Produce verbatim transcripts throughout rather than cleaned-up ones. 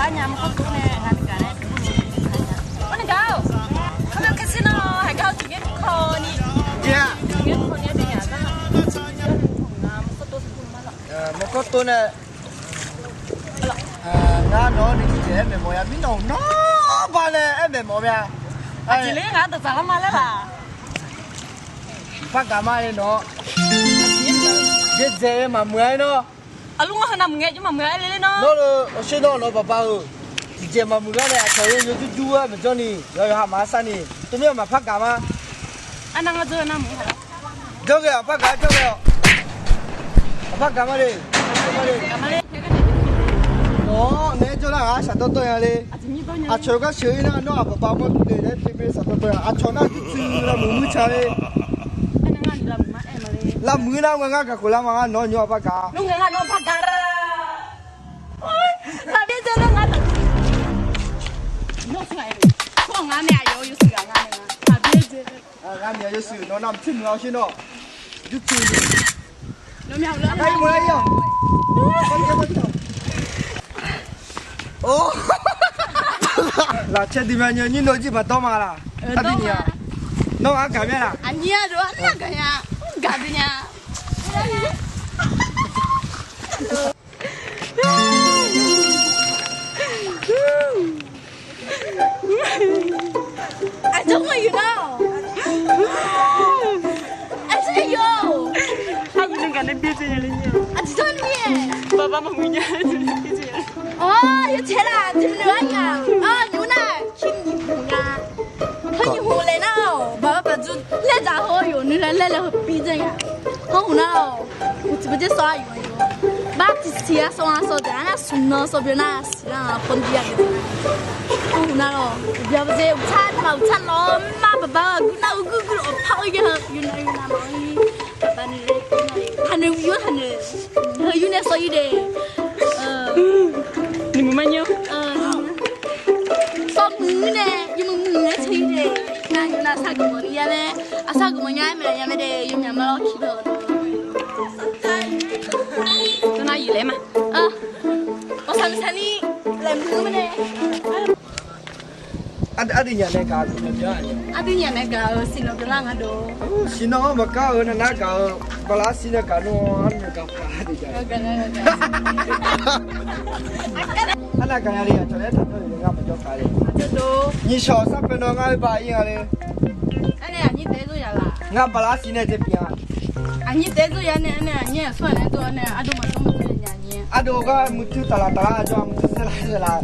Nya mawrkawr tov nae ngaq ni gaq nae, mawrni gaq-awq. Kawrmyanr kaer sir nar haiq gar-eu tiqngaer tiqkawv ni, tiqngaer tiqkawv ni-a deuq nya gar, mawrkawr tov nae, ngar nawq-anr ni tiqjeq aer maeq mawf ya mirnae, nawr ba nae aer maeq mawf mya. Aqjeq ler ngar dawqdzaq lar ma laer laq. Par gaq ma le nawq. Byaerdzae-eu maqmuiq-a aer nawr. Aqlur ngar heu navmaqngae jir maqmuiq-a aer le le nawr. Nawr-eu awqsher nawr nawq baqba-euq tiqjeq maqmuiq gar nae aqcawq-eu yawjur jur-aer maqjawr ni, yawqha maqsar ni, tov mir-a maqpar gaq ma. Arnav ngar dzeur-eu navmaqngae, jawrghae-awq, par gaq-aer jawrghae-awq. Aqpar gaq ma le. Nawq naeq-aer jawrlar-aq shaqdawr dawr nya le. Aqcawq gar sheuq-ir nar nawr-aq baqba mawr deuq laer teumirnae shaqdawr dawr-a. Aqcawq nar jurtsuiv lavmuiq muir ca le. Lavmuiq nar ngar gaq khof lar ma, ngar nawq nymr-aq par gaq. Ngar nae aqyawf yawshuif ghaq nga nae nga. Ngar nae aqyawf yawshuif nawq navmaqtser muiq-a awqsher nawr. Jurtsuiv Lafcaer duimya nyae nyir nawr jir baqdawr ma laq. Aqdui nyiq-a, nawr ngar gaq mya laq. Aqnyir-a dov-a nar gaq nya, gaq dui nya. Aqjox maqyuf nar-awq. Aqjox yawq. Aqyuif ngar nae byaerdzae nya le nyir-a. Aqjeq jawr ni-a. Baqba maqmuiq nya. Awr, yawtaeq laf tiqnuiq-ar nya. Awr, nymr nar-aq, nyiq hmq nya. Heu nyiq hmq laer nar-awq, baqba baqdzur laer dzaq heu yawq nuilaer laer laer heu byaerdzae nya. Heu hmq nar-awq, uqcif byaerdzae sawv-ar yawq-a yawq. Bar tiqsiq-a sawv-a sawv dzaeq-a nar smq nan sawv byan nar siqlar-a pawbya deuq. Heu hmq nar-awq, uqbya byaerdzae uqtsar nar-aq uqtsar lawq ma baqba aqguir nar-eu guir guir lawq par-eu ya heu yawnav yawnav mawf-ir. Baqba nuilaer taqnoeq yur taqnoeq. Heu yur nae sawv-ir de. Nuimuiq ma nyir. Sawv muiq-ir nae yawmuiq muiq-aer tser-ir de. Nar yawnav sar guiqlanq ni ya laer, aqsar guiqlanq nya-aer maeq nya mae de, yawmyaq ma lawr ki bae-awq. Tov nar yif laer ma. Awq saqmiq saqni laeqhmq-eu mae nae. Aqdui nyaf nae gaq-eu siqnan byanlar nga dov. Siqnan-anr maqgar-eu navnar gaq-eu bala sir nae gaq nmr-anr maqgaq paq-a. Arnav gaqnya le aqcawq laer taqdawr-eu ngar maqjawr kaq le. Nyiq shawq sar pae nan ngar oe ba ir nga le. Ngar bala sir nae dzae pyeuf-a. Aqnyir taef-aer dzeur ya nae, aernae aqnyir aqsurghaq nae dov-awr nae ardov maqdov maqdov nya aqnyir. Ardov gar muiqtui taqlaq taqlaq jawr-a, muiqtui saerlaq saerlaq.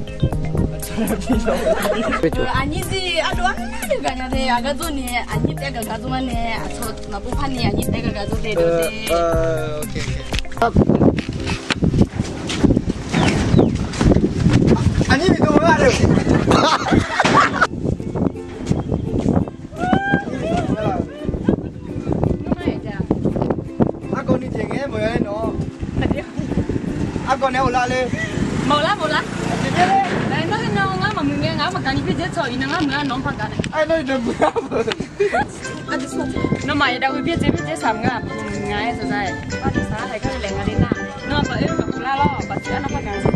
Aqnyir zir ardov arnavni gaqnya de, aqgar dzawrni aqnyir taef-aer gaq gaq dzawr-a nae, aqcawq naqbawr parni aqnyir taef-aer gaq gaq dzawr de dov de. Aqnyir miqdov-a de. Argawv ni jeq ngae mawq-aer nawq. Argawv nae ghoflar le. Mawqlar mawqlar. Nawr heunav ngar maqmuiq ngae ngaq-anr maqgaq ni byaerdzae tsawq iqnan ngar muiq-a nawq-anr par gaq nae. Nawmaf yadav-eu byaerdzae byaerdzae saq mq nga maqmuiq nga-aer saqsaq-aer. Saq-aer haeq gar laeq nga le nar. Nawmaf baq oe-eu maqkhof lar lawr, baqtser arnav par gaq.